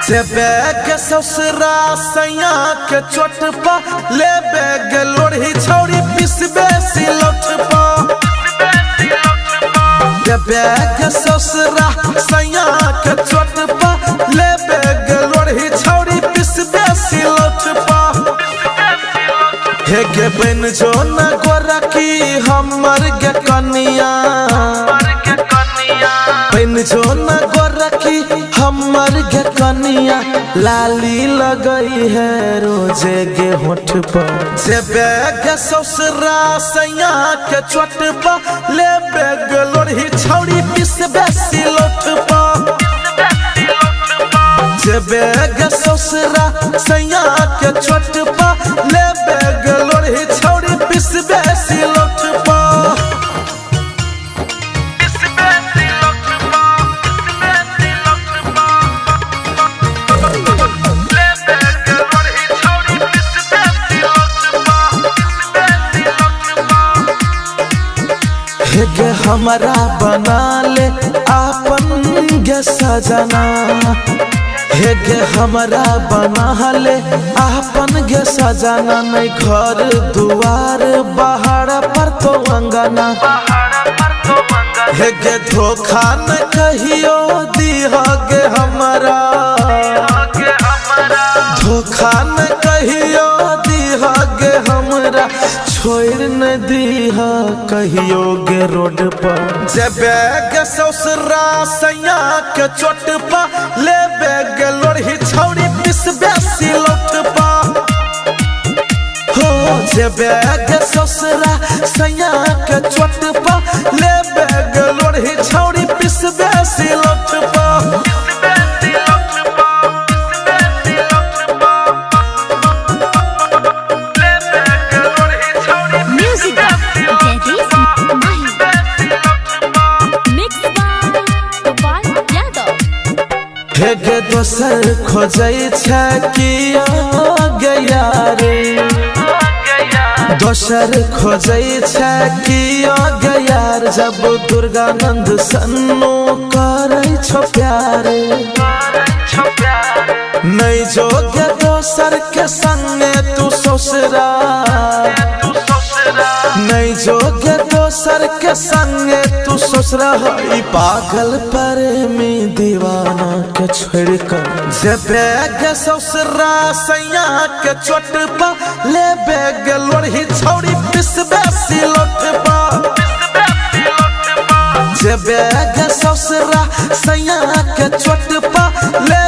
जेबे के ससुरा सैया के चोट पा लेबे गे लोढ़ी छौरी पिसबे सिलौट पा। जेबे के ससुरा सैया के चोट पा लेबे गे लोढ़ी छौरी पिसबे सिलौट पा। हे गे बन जो न गोरकी हमर गे कनिया, बन जो न गोरकी हमर गे कनिया, लाली लगई है रोजे गे होठ पर। जेबे गे ससुरा सैया के चोट पा लेबे गे लोढ़ी छौरी पिसबे सिलौट पा। जेबे गे ससुरा सैया के चोट पा लेबे गे लोढ़ी छौरी पिसबे सिलौट पा। हे गे हमरा बना ले आपन गे सजना, हे गे हमरा बना ले आपन गे सजना, नहीं घर दुआर बाहर पर तो अंगना। हे गे धोखा न कहियो दीह गे हमरा, धोखा न कहियो दीह गे हमरा, छोड़ न दीह कहियो गे रोड पर। जेबे गे ससुरा सैया के चोट पा लेबे गे लोढ़ी छौरी पिसबे सिलौट पा। हो जेबे गे ससुरा सैया के चोट पा लेबे गे लोढ़ी छौरी पिसबे सिलौट पा। Music by Jaideep Mahi. Mixed by Gopal Yadav. हे गे दोसर खोजै छै किया गया रे, दोसर खोजै छै किया गया रे, जब दुर्गानंद सन्नो करै छौ प्यार। नहीं जोगे दोसर के संगे तू ससुरा, नहीं जोगे दोसर के संगे तू ससुरा, हई पागल प्रेमी दीवाना के छोड़ कर। जेबे गे ससुरा सैया के चोट पा लेबे गे लोढ़ी छौरी पिसबे सिलौट पा। जेबे गे ससुरा सैया के चोट पा ले